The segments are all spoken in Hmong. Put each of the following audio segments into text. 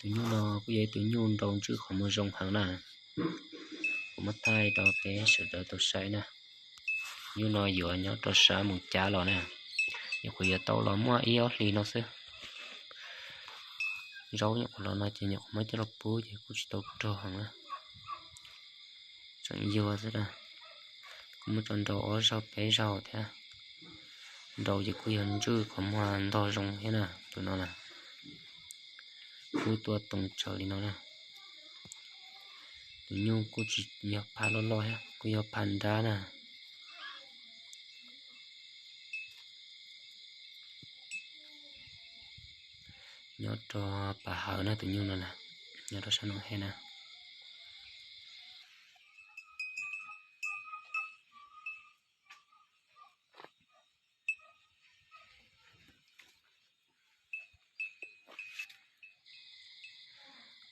Tus nyuj no kuj yog ib tug nyuj nrau ntswj qhov muag zoo heev na. Kuv muab thaij rau peb sawv daws tau saib na. Nyuj no yuav nyob rau sab mus cav los na. Nyuam qhuav yuav tau los muaj ib ob hlis no xwb. Zaub nyuam qhuav los no ces nyuam qhuav muab coj los pub ces kuj tsis tau rog heev na. Tseem yuag xwb na. Kuj muab tso nrau ob zaug peb zaug thiab. Nrau ces kuj yog ntswj qhov muag ntog zoo thiab na, tus no na. Kub tuaj toog tsawv li no na. Tus nyuj kuj tsis yog phaj loj loj thiab, kuj yog phaj nrab na. Nyob rau pas hawv na tus nyuj no na, nyob rau sab no he na.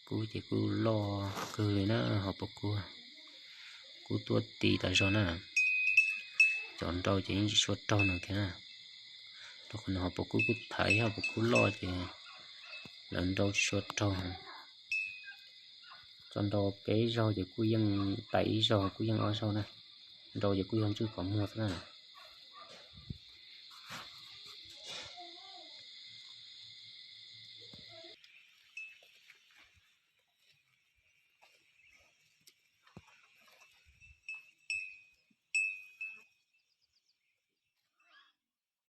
Kub ces kuj loj kawg li na, hauv paus kub. Kub tuaj ti tas zog na. Cov nrau ces yeej tsis tshua raug nws kiag na. Rau qhov nws hauv paus kub kuj thaiv, hauv paus kub loj ces lawv nrau tsis tshua raug. Tso nrau peb zaug ces kuj yeej tais ib zaug, kuj yeej ob zaug na. Nrau ces kuj yog ntswj qhov muag xwb na.